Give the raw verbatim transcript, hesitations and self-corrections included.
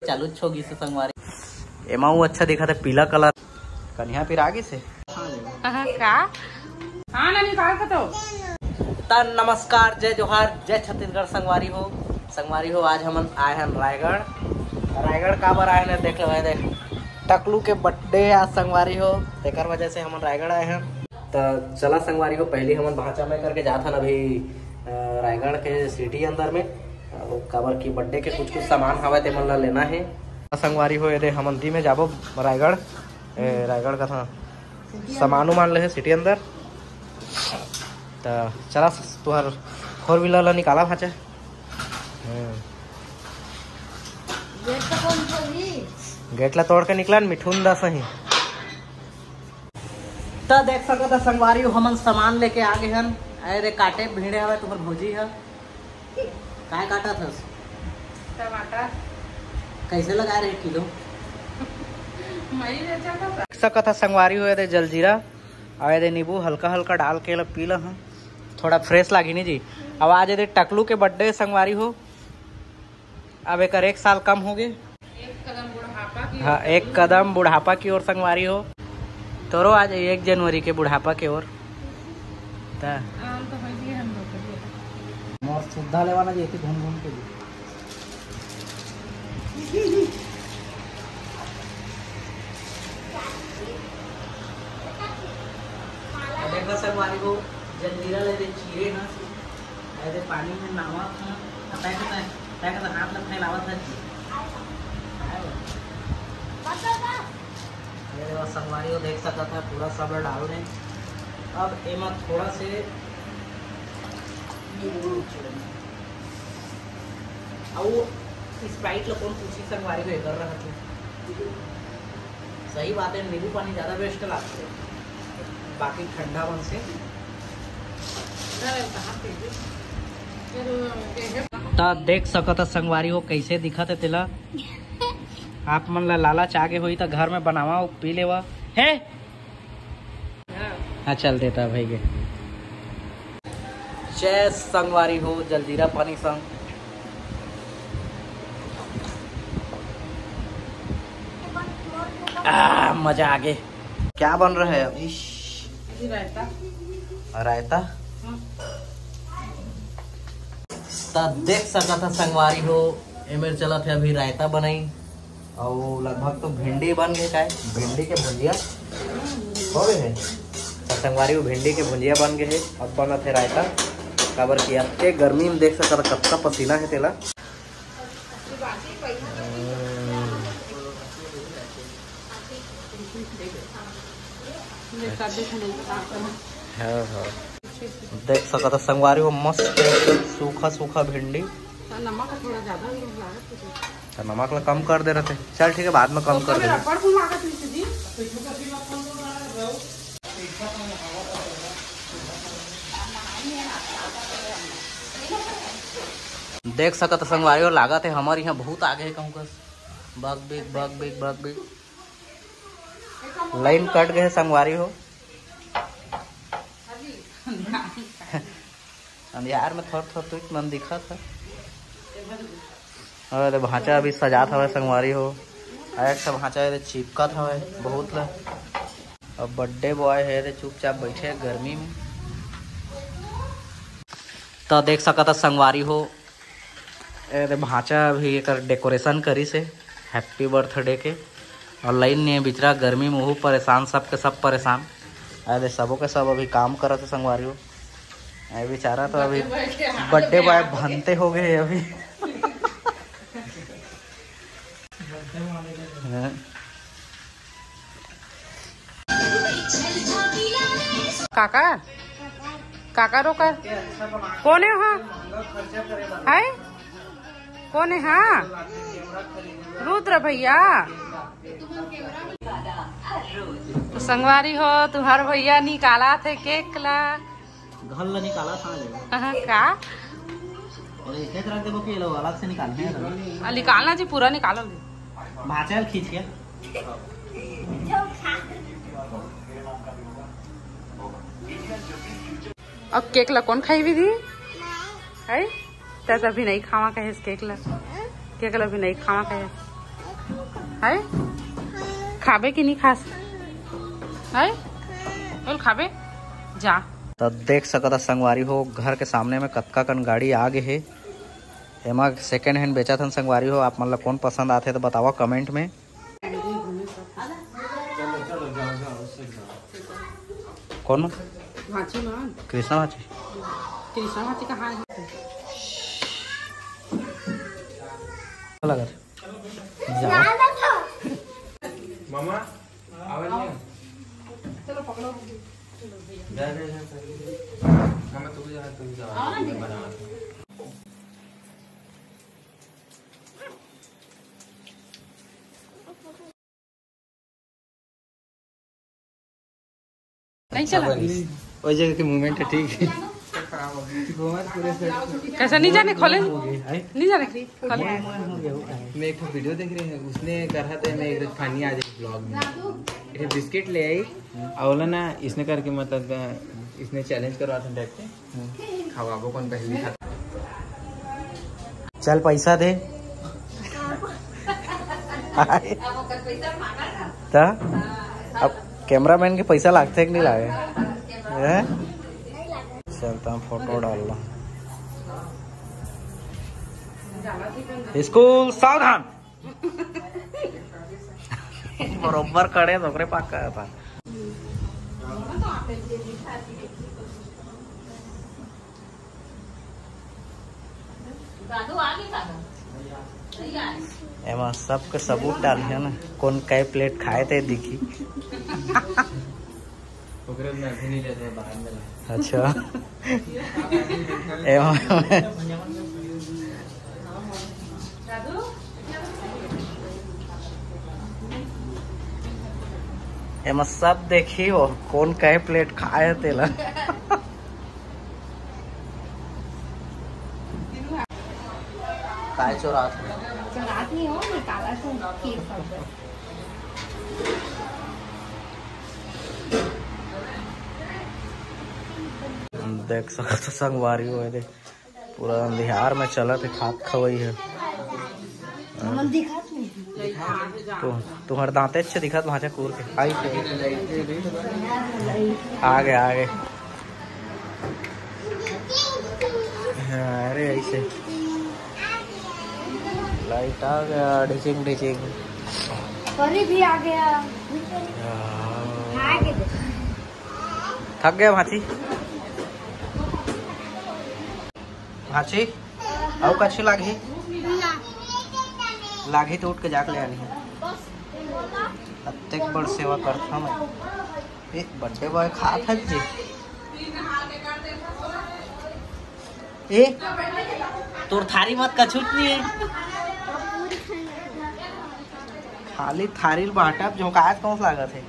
चालू छो गिस हे संगवारी। एमा वो अच्छा दिखत हे, पीला कलर। कनिहा पिरा गिस हे। हाँ, का? हाँ, ना निकाल के तो। त नमस्कार, जय जोहार, जय छत्तीसगढ़ संगवारी हो। संगवारी हो, आज हमन आए हन रायगढ़। रायगढ़ काबर आए हन, देख लो, ये देख, टकलू के बर्थडे आज संगवारी हो, तेकर वजह से हमन रायगढ़ आए हन। त चला संगवारी हो, पहली हमन भांचा में करके जात हन अभी, अ, रायगढ़ के सिटी अंदर में, अ, काबर की बर्थडे के कुछ कुछ सामान हवय, तेमन ला लेना हे। संगवारी हो, ये दे हमन दी में जाबो रायगढ़, ए, रायगढ़ का था सामान उमान ले हे सिटी अंदर। त चला तुहर फोर व्हीलर ला निकाला भांचा। हम्म। गेट ला तोड़ के निकला न मिठुन दा सही। त देख सकत ह संगवारी हो, हमन सामान लेके आ गे हन। अरे काटे भीड़े हवय तुम्हर भौजी ह। काय काटत हस? टमाटर। कैसे लगाए रहे किलो? मई बेचा था। देख सकत ह संगवारी हो, ये दे जलजीरा अउ ये दे नींबू हल्का हल्का डाल के ल पी ल ह, थोड़ा फ्रेश लागी नी जी। अब आज ये दे टकलू के बर्थडे संगवारी हो, अब एकर एक साल कम हो गे। एक कदम बुढ़ापा की हाँ, ओर। एक कदम बुढ़ापा की ओर संगवारी हो। तोरो आज एक जनवरी के बुढ़ापा के ओर। त आम तो होई दिए हम लोग के लिए। मोर सुद्धा लेवा ना जी, एती घूम घूम के जी। देखो संगवारी हो, जलजीरा ले दे चीरे ना। ऐसे पानी में नमक ह, पैक त, पैक त हाथ में फैलावत है। अरे वाह, संगवारी हो, देख सकत है पूरा सब डाल दें। अब एमा थोड़ा से नींबू निचोड़। अउ स्प्राइट ला कौन पूछी संगवारी हो, एकर रहत है। सही बात है, नींबू पानी ज्यादा बेस्ट लागथे, बाकी ठंडा मन से। त देख सकत ह संगवारी हो, कैसे दिखत है तेला। आप मन ला लालच आगे होई त घर में बनावा अउ पी लेवा। हे, हाँ, चल देता भाई के। जय संगवारी हो, जलजीरा पानी संग। आ, मजा आ गे। क्या बन रहा है अभी? अभी रायता। रायता? हाँ। त देख सकत ह संगवारी हो, एमेर चलत है अभी रायता बनाई। अउ लगभग तो भिंडी बन गे, काय भिंडी के भुंजिया हो गे हे। त संगवारी हो, भिंडी के भुंजिया बन गे हे। अब बनत हे रायता, काबर कि अतके गर्मी में देख सकत ह कतका पसीना हे तेला। हाँ, हाँ। देख सकत ह संगवारी हो, मस्त एकदम सूखा सूखा भिंडी। नमक थोड़ा ज्यादा लागत हे। त नमक ला कम कर दे रहते। चल ठीक है, बाद में कम कर देंगे। रबड़ को लागत नहीं जी। देख सकत ह संगवारी हो, लागत है हमर यहाँ भूत आ गे हे कहूँ कस। बग बिग, बग बिग, बग बिग। लाइन कट गे हे संगवारी हो। अंधियार में थोर थोर तुच मन दिखत हे। अरे भांचा अभी सजात हवय संगवारी हो। एक ठो भांचा एदे चिपकत हवय बहुत ल। अब बर्थडे बॉय हे एदे चुपचाप बैठे हे गर्मी में। त देख सकत ह संगवारी हो, एदे भांचा अभी एकर डेकोरेशन करिस हे हैप्पी बर्थडे के। अउ लाइन नहीं हे बिचरा, गर्मी में ओहू परेशान, सबके सब परेशान। अरे सबो के सब अभी काम करत हे संगवारी हो। अरे बेचारा तो अभी बर्थडे बॉय बनते हो गए अभी। हाँ। काका, काका रोका। कौन है वहाँ? है? कौन है? हाँ, रुद्र भैया। तो संगवारी हो, तुम्हार भैया निकाला थे केक ला। घर ला निकाला था ले। हाँ, का? और एक एक रख देबो कि ये लोग अलग से निकालते हैं। आ, निकालना जी, पूरा निकालो जी। भांचा ल खींच के। अब केक ला कौन खाई भी दी? है? त अभी नहीं खावा कहे केक ला। के कलर भी नहीं खावा कहे। है? खाबे कि नहीं खास? है? बोल, खाबे? जा। तो देख सकत ह संगवारी हो, घर के सामने में कतका कन गाड़ी आ गे हे। एमा सेकंड हैंड बेचत हन संगवारी हो। आप मन ला कौन पसंद आथे तो बतावा कमेंट में। कौन? भांची मान। कृष्णा भांची। कृष्णा भांची कहाँ है? लगत। जा। मामा, आवा नहीं। चलो पकड़ो। जा, जा, जा, जा। मामा, तू जा, तू जा। आओ ना, मैं बना। नहीं चला। वही जगह के मूवमेंट है, ठीक है। कैसा नहीं जाने, खोले? नहीं जाने, खोले। मैं एक ठो वीडियो देख रहे हैं, उसने कहा था मैं एक पानी आ जाए ब्लॉग में, एक बिस्किट ले आई, और ना इसने करके, मतलब, इसने चैलेंज करवा था टाइप के। खवाबो कौन पहली खा। चल पैसा दे। त अब कैमरामैन के पैसा लागथे कि नहीं लागे? हैं? चल त हम फोटो डाल लो। स्कूल सावधान। बरोबर खड़े तो ओकरे पास कहा था। एमा सबके सबूत डाल है ना, कौन कै प्लेट खाए थे दिखी। ओकरे में अभी नहीं लेते, बाहर में लाए। अच्छा। एमा, एमा सब देखी हो, कौन कै प्लेट खाए तेला। काय चोरात हो? चोरात नहीं हो, निकाला तो खीर सब। देख सकत हो संगवारी हो, एदे पूरा अंधियार में चलत हे, खात खवई हे। हमन दिखत नहीं। तो तुम्हार दांते अच्छे दिखत, भांचा कूर के। आई के। आ गए, आ गए। हाँ, अरे ऐसे। लाइट आ गया, ढिचिंग ढिचिंग। परी भी आ गया। हाँ। आ गए। थक गए भांची? भांची, अउ कछु लागही? लागही तो उठ के जाके ले आनी। अतेक बड़ सेवा करथंव मैं। ए, बर्थडे बॉय खात हस जी। ए, तोर थारी मत कछुट नहीं है। खाली थारी ल बांटब, जो काज कौन लागत है?